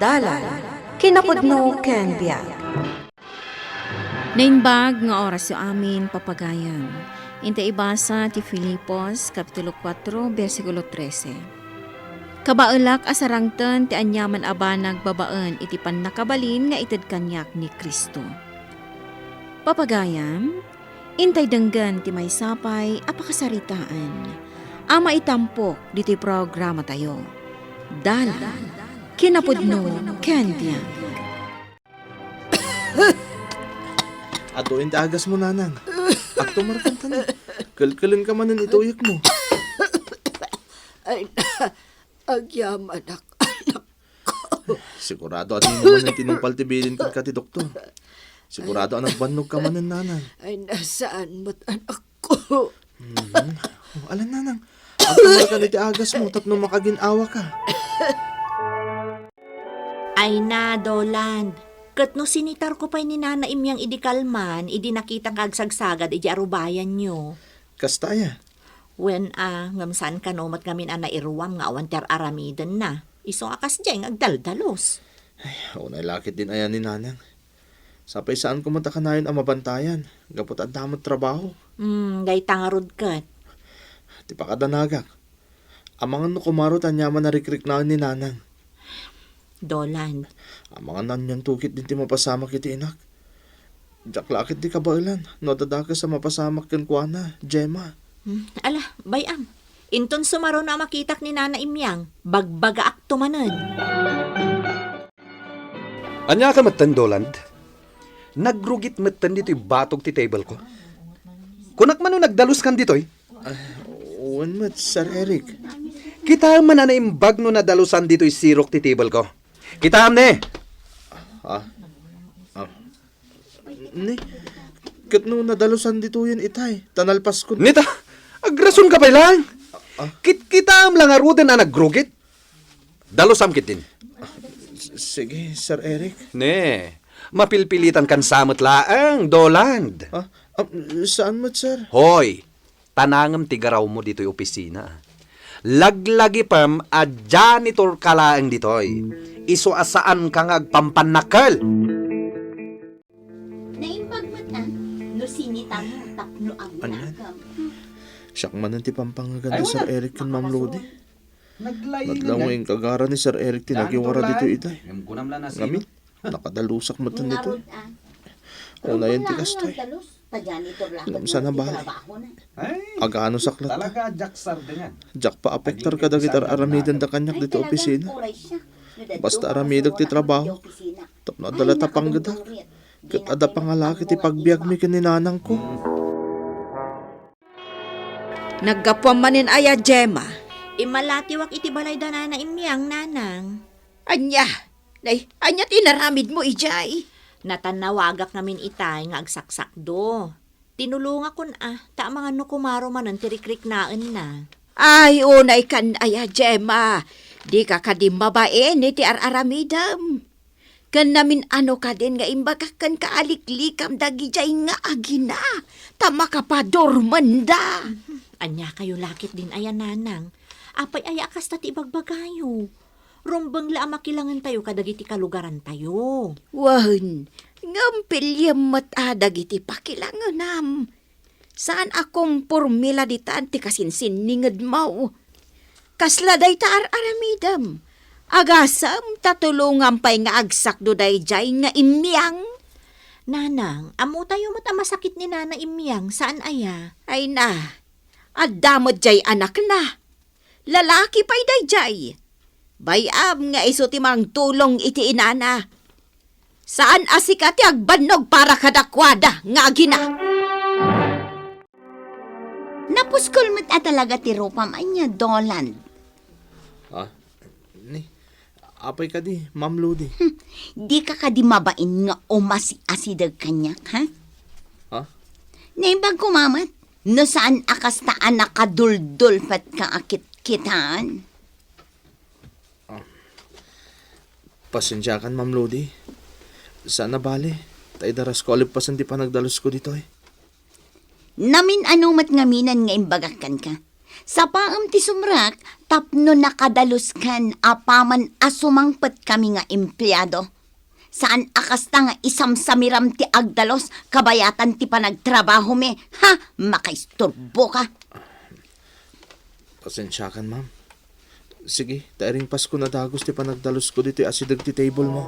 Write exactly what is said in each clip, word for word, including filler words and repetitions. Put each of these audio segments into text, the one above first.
Dalan, kinapudno ken biag. Naimbag nga orasyo amin, papagayam. Inta ibasa ti Filipos, Kapitulo kuatro, bersikulo trese. Kabaelak a sarangten ti aniaman a banag babaen iti pannakabalin nga ited kaniak ni Cristo. Papagayam, intay denggen ti maysa pay a pakasaritaan a maitampok ditoy programatayo. Dalan, kinapudno ken biag. Adu ti agasmo, nanang. Agtumarkantan. Kelkelenka manen iti uyekmo. Ay, agyamanak, anak. Sigurado a dimo manen tinungpal ti bilin kenka ti doktor. Sigurado a nagbannogka manen, nanang. Ay, saan met, anakko. Mhm. O, ala, nanang. Agtumarkan iti agasmo tapno makagin-awaka. Ay na, Dolan. Ket no sinitarko pay ni Nana Imyang idi kalman, idi nakitak nga agsagsagad idi arubayanyo. Kasta aya? Wen a, ngem saan kano met ngamin a nairuam nga awan ti ar-aramidenna. Isu a kasdiay nga agdaldalos. Ay, unay la ketdin aya ni nanang. Sapay saanko met a kanayon a mabantayan, gapu ta adda met trabaho. Hmm, dayta ngarud ket. Ti pakadanagak. Amangan no kumaro ti aniaman a rikriknaen ni nanang. Dolan. Amangan no anianto ketdin ti mapasamak iti inak. Diak la ketdi kabaelan no adda dakes a mapasamak kenkuana, Gemma. Hmm, ala, bay-am. Inton sumaruno a makitak ni Nana Imyang, bagbagaakto manen. Ania ka metten, Dolan? Nagrugit metten ditoy batog ti table ko. Kunak man no nagdaluskan ditoy? Ah, wen met, Sir Eric. Kitaem man a naimbag no nadalusan ditoy sirok ti table ko. Kitaem ne! Ah, ah. Ni, ket no nadalusan ditoyen itay, ta nalpaskon. Nita, agrasonka pay laeng. Ah. Kit-, kitaem la ngaruden a nagrugit. Dalusam ketdin. Ah, s-, sige, Sir Eric. Ne, mapilpilitankan sa met laeng, Dolan. Ah, ah, saan met, sir? Hoy, tanangem ti garawmo ditoy opisina. Laglagipem a janitor ka laeng ditoy. Isu a saanka nga agpampannakkel. Naimbag met a no sinitarmo tapno Ania? Agulagam. Siak manen ti pampangngegan da Sir Eric ken Ma'am Lodi. Naglaing. Nadlaw nga inkagara ni Sir Eric ti nagiwara ditoy itay. Ngem kunam la nasino. Ngamin, nakadalusak met ditoy. Ngarud a. Unayen ti kastoy. Ngem saan a bale. Ay, aganosak latta. Talaga, Jack Sardengan. Diak paapektar kadagiti ar-aramiden da kaniak ditoy opisina. Basta aramidek ti trabaho. Tapno adda latta panggedak. Ket adda pangalaki ti pagbiagmi ken ni nanangko. Naggapuam manen aya, Gemma? Immalatiwak iti balay da Nana Imyang, nanang. Ania? Nay, ania ti inaramidmo idiay? Natannawagak ngamin itay nga agsaksakdo. Tinulongakon a, ta amangan no kumaro manen ti rikriknaenna. Ay, unay kan aya, Gemma. Dika kadi mabain iti ar-aramidem. Ken namin-ano kadin nga imbagak kenka a liklikam dagidiay nga agina, ta makapadurmenda. Ania kayo la ketdin aya, nanang? Apay aya a kasta ti ibagbagayo? Rumbeng la a makilangentayo kadagiti kalugarantayo. Wen, ngem piliem met a dagiti pakilangenam. Saan a komporme la ditan ti kasinsinningedmo. Kasla dayta ar-aramidem. Agasem ta tulongam pay nga agsakdo daydiay nga Imyang. Nanang, ammotayo met a masakit ni Nana Imyang, saan aya? Ay na, adda met diay anakna. Lalaki pay daydiay. Bay-am nga isu ti mangtulong iti inana. Saan a sika ti agbannog para kadakuada nga agina. Napuskol met a talaga ti rupam ania, Dolan. Ah, ni, apay kadi, Ma'am Lodi? Hmm, dika kadi mabain nga umasi-asideg kaniak, ha? Ha? Naimbag koma met, no saan a kasta a nakaduldulpetka a kitkitaan. Ah. Pasensiakan, Ma'am Lodi. Saan a bale, ta idarasko a leppasen ti panagdalusko ditoy. Namin-ano met ngaminen nga imbagak kenka. Sapaem ti sumrek tapno nakadaluskan apaman a sumangpetkami nga empleado. Saan a kasta nga isamsamiram ti agdalus kabayatan ti panagtrabahomi. Ha? Makaisturboka. Pasensiakan, ma'am. Sige, ta iring Pasko nadagus ti panagdalusko ditoy asideg ti table mo.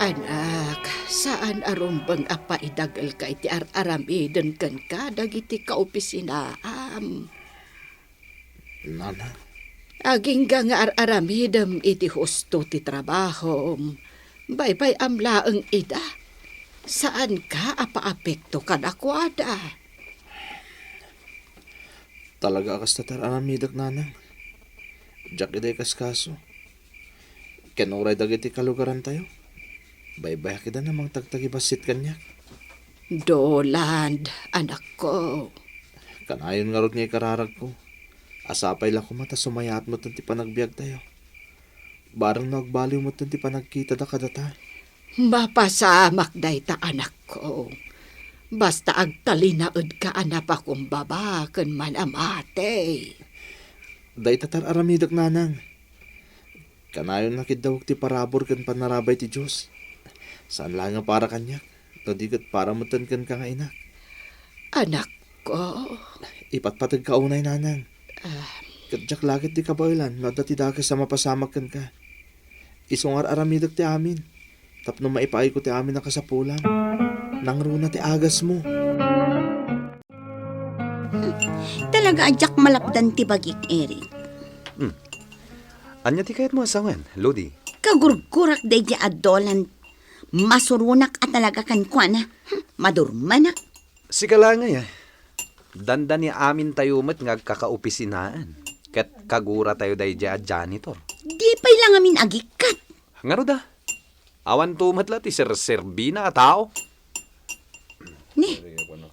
Anak, saan a rumbeng a paidagelka iti ar-aramiden kenka dagiti kaopisinaam. Nana. Agingga nga ar-aramidem iti husto ti trabahom, baybay-am laeng ida. Saanka a paapekto kadakuada. Talaga a kasta ti ar-aramidek, nanang. Diak ida ikaskaso. Ken uray dagiti kalugarantayo, baybayak ida a mangtagtagibassit kaniak. Doland, anakko. Kanayon ngarud nga ikararagko, a sapay la koma ta sumayaat metten ti panagbiagtayo. Bareng no agbaliw metten ti panagkitada kadata. Mapasamak dayta, anakko. Basta agtalinaedka a napakumbaba ken manamati. Dayta ti ar-aramidek, nanang. Kanayon nga kiddawek ti parabur ken pannarabay ti Dios. Saan laeng a para kaniak, no di ket para metten kenka nga inak. Anakko. Ipatpategka unay, nanang. Ah. Ket diak la ket di kabaelan no adda ti dakes a mapasamak kenka. Isu nga ar-aramidek ti amin tapno maipaayko ti amin a kasapulam. Nangruna ti agasmo. Talaga a diak malapdan ti bagik, Eric. Hmm. Ania ti kayatmo a sawen, Lodi? Kagurgurak daydi a Doland. Masuronak a talaga kenkuana. Hmm, madurmanak. Sika la ngay, eh. Dandani amintayo met nga agkakaopisinaan. Ket kaguratayo daydi a janitor. Di pay la ngamin agikkat. Ngarud a, awanto met la ti serserbina a tao. Ne,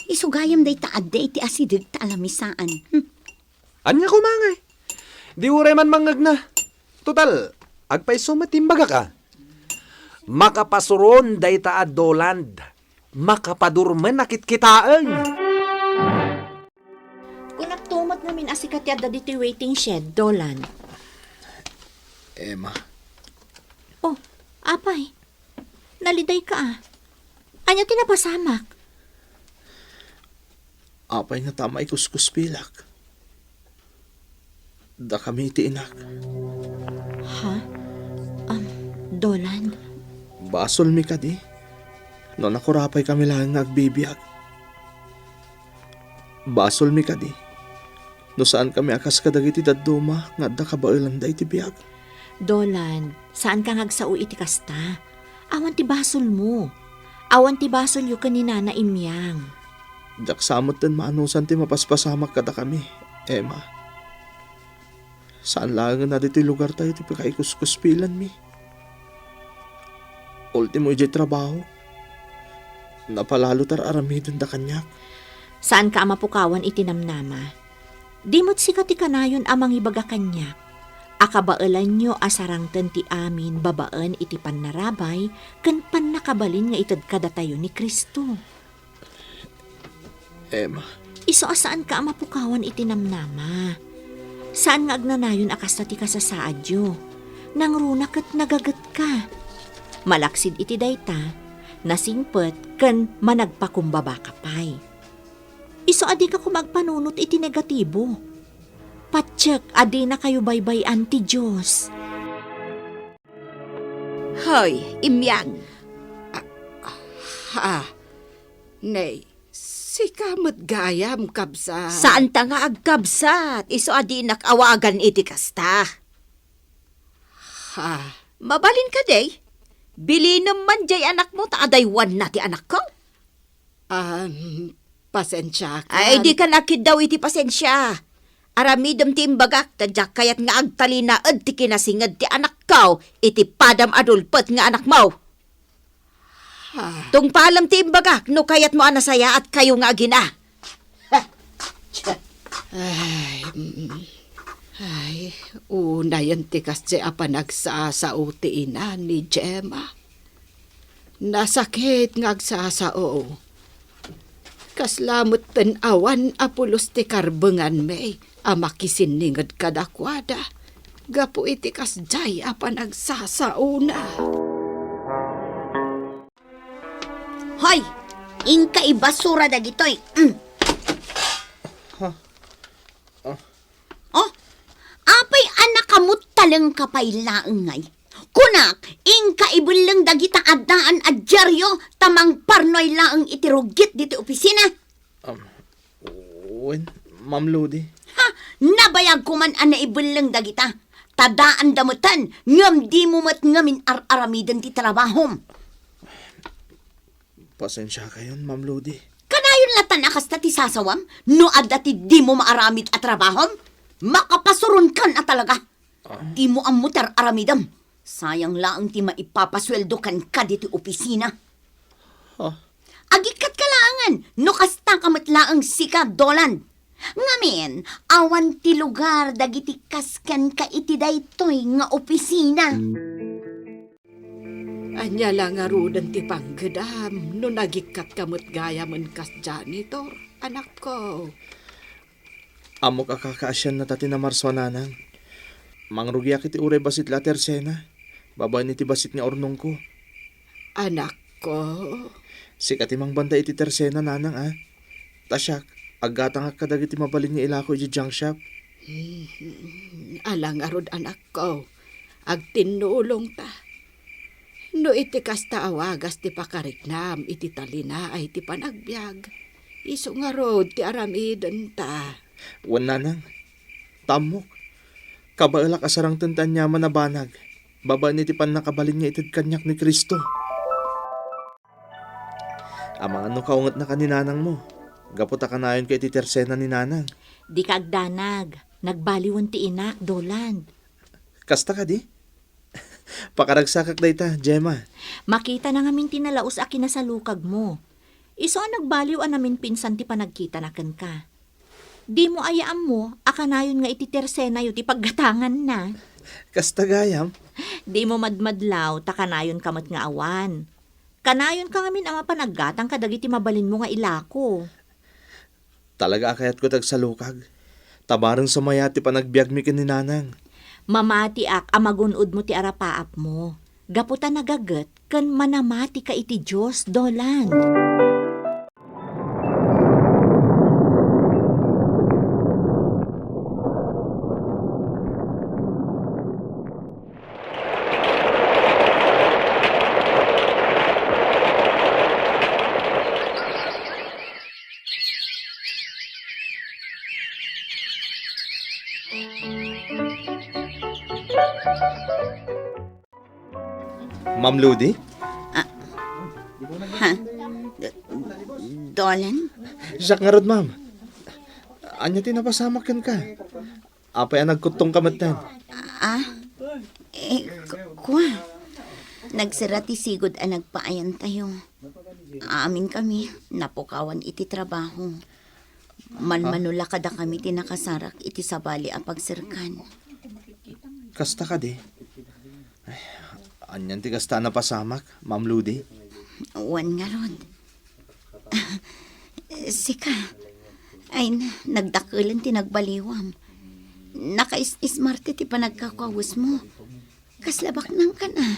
isu gayam dayta adda iti asideg ta alamisaan. Hmm. Ania koma ngay? Di uray man mangngegna. Total, agpayso met ti imbagak a. Makapasuron dayta a Doland. Makapadurmen a kitkitaeng. Kunakto met ngamin a sika ti adda ditoy waiting shed, Doland. Emma. Oh, apay. Nalidayka a. Ania ti napasamak? Apay nga ta maikuskuspilak? Dakami iti inak. Ha? Um, Doland? Basolmi kadi no nakurapaykami laeng nga agbibiag? Basolmi kadi no saankami a kas kadagiti dadduma nga adda kabaelanda iti biag? Doland, saanka nga agsao iti kasta. Awan ti basolmo. Awan ti basolyo ken ni Nana Imyang. Diak sa metten maanusan ti mapaspasamak kadakami, Emma. Saan laengen a ditoy lugartayo ti pakaikuskuspilanmi. Ultimo idiay trabaho, napalalo ti ar-aramidenda kaniak. Saanka a mapukawan iti namnama. Di met sika ti kanayon a mangibaga kaniak a kabaelanyo a sarangten ti amin babaen iti pannarabay ken pannakabalin nga ited kadatayo ni Cristo. Emma. Isu a saanka a mapukawan iti namnama. Saan nga agnanayon a kasta ti kasasaadyo. Nangruna ket nagagetka. Malaksid iti dayta, nasingpet ken managpakumbabaka pay. Isu a dika koma agpanunot iti negatibo. Patiek a dinakayo baybay-an ti Dios. Hoy, Imyang. Ah, ha? Nay, sika met gayam, kabsat. Saanta nga agkabsat, isu a dinak awagan iti kasta. Ha? Mabalin kadi? Bilinem man diay anakmo ta adaywanna ti anakko. Ah, pasensiakan. Ay, dika nakiddaw iti pasensia. Aramidem ti imbagak, ta diak kayat nga agtalinaed ti kinasinged ti anakko iti padam a dulpet nga anakmo. Ah. Tungpalem ti imbagak no kayatmo a nasayaatkayo nga agina. Ay, mm. Ay, unayen ti kasdi a panagsasao ti ina ni Gemma. Nasakit nga agsasao. Kasla metten awan a pulos ti karbenganmi a makisinninged kadakuada gapu iti kasdiay a panagsasaona. Hoy! Inka ibasura dagitoy. Mm. Ha? Ah. Oh, apay a nakamuttalengka pay laeng ngay? Kunak, inka ibelleng dagita addaan a diario ta mangparnuay laeng iti rugiet diti opisina. Um, wen, Ma'am Lodi. Ha, nabayag ko man a naibelleng dagita. Ta daanda metten, ngem dimo met ngamin ar-aramiden ti trabahom. Pasensiakayon, Ma'am Lodi. Kanayon latta a kasta ti sasawam? No adda ti dimo maaramid a trabahom, makapasuronkan a talaga. Ah. Dimo ammo ti ar-aramidem. Sayang laeng ti maipapasueldo kenka diti opisina. Ah. Agikkatka laengen, no kastaka met laeng sika, Dolan. Ngamin, awan ti lugar dagiti kas kenka iti daytoy nga opisina. Ania la ngaruden ti panggedam no nagikkatka met gayamen kas janitor, anakko? Ammok a kakaasianna ta ti namarsua, nanang. Mangrugiak iti uray bassit la a tersena, babaen iti bassit nga urnongko. Anakko? Sika ti mangbanda iti tersena, nanang, a? Ta siak, aggatangak kadagiti mabalin nga ilako iti junk shop. Hmm, ala ngarud, anakko. Agtinnulongta. No iti kasta a wagas ti pakariknam iti talinaay ti panagbiag, isu ngarud ti aramidenta. Wen, nanang. Tammok. Kabaelak a sarangten ti aniaman a banag, babaen iti pannakabalin nga ited kaniak ni Cristo. Amangan no kaungetnaka ni nanangmo, gapu ta kanayonka iti tersena ni nanang. Dika agdanag. Nagbaliwen ti inak, Dolan. Kasta kadi? Pakaragsakak dayta, Gemma. Makitana ngamin ti nalaus a kinasalukagmo. Isu a nagbaliw a naminpinsan ti panagkitana kenka. Dimo aya ammo a kanayon nga iti tersenayo ti paggatanganna. Kasta gayam? Dimo madmadlaw ta kanayonka met nga awan. Kanayonka ngamin a mapan aggatang kadagiti mabalinmo nga ilako. Talaga a kayatko ti agsalukag. Ta bareng sumayat ti panagbiagmi ken ni nanang. Mamatiak a magun-odmo ti arapaapmo. Gapu ta nagaget ken manamatika iti Dios, Dolan. Ma'am Ludi? Ah, ha? D-, Dolan? Siak ngarud, ma'am. Ania ti napasamak kenka? Apay a nagkuttongka metten? Ah, eh, ku-, kua. Nagsira ti sigud a nagpaayantayo. Amin kami, napukawan iti trabaho. Manmano la kadakami ti nakasarak iti sabali a pagserkan. Kasta kadi? Ay, anian ti kasta a napasamak, Ma'am Ludi? Wen ngarud. Sika, ay, na-, nagdakelen ti nagbaliwam. Nakaisismarte ti panagkakawesmo. Kasla baknangkan a.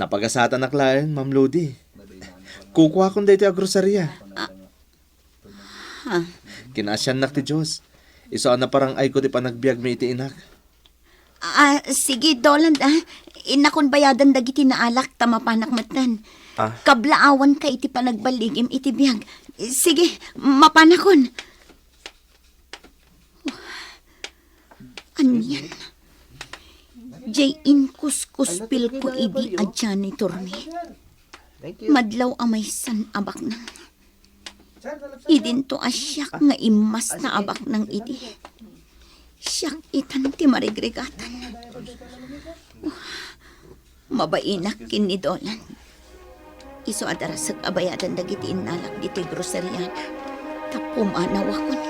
Napagasatanak laeng, Ma'am Ludi. Kukuakon daytoy a groseria. Ah, Ha? Kinaasiannak ti Dios. Isu a naparang-ayko ti panagbiagmi iti inak. Ah, sige, Dolan, ah. Innakon bayadan dagiti naalak ta mapanak metten. Ah. Kablaawanka iti panagballigim iti biag. Sige, mapanakon. Anian? Jay inkuskuspilko idi a janitormi. Madlaw a maysan a baknang. Idinto a siak nga immasta a baknang idi. Siak itan ti marigrigatan. Mabainak ken ni Dolan. Isu a darasek a bayadan dagiti innalak ditoy groseriana. Ta pumanawakon.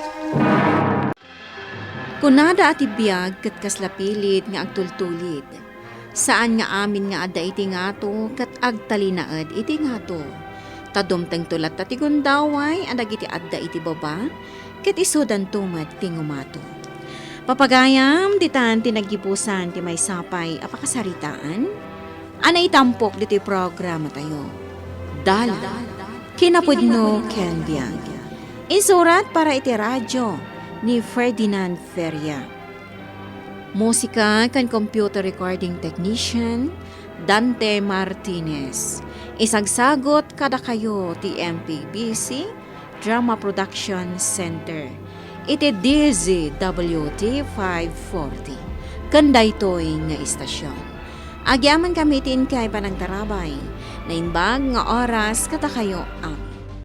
Kunada a ti biag ket kasla pilid nga agtultulid. Saan nga amin nga adda iti ngato ket agtalinaed iti ngato. Ta dumtengto latta ti gundaway a dagiti adda iti baba, ket isudanto met ti ngumato. Papagayam, ditan ti naggibusan ti maysa pay a pakasaritaan a naitampok ditoy programatayo. Dalan, kinapudno ken biag. Insurat para iti radyo ni Ferdinand Feria. Musika ken computer recording technician, Dante Martinez. Isagsagot kadakayo ti M P B C Drama Production Center iti D Z W T five forty. Ken daytoy nga istasyon, agyamankami iti inkay panangtarabay. Naimbag nga oras kadakayo a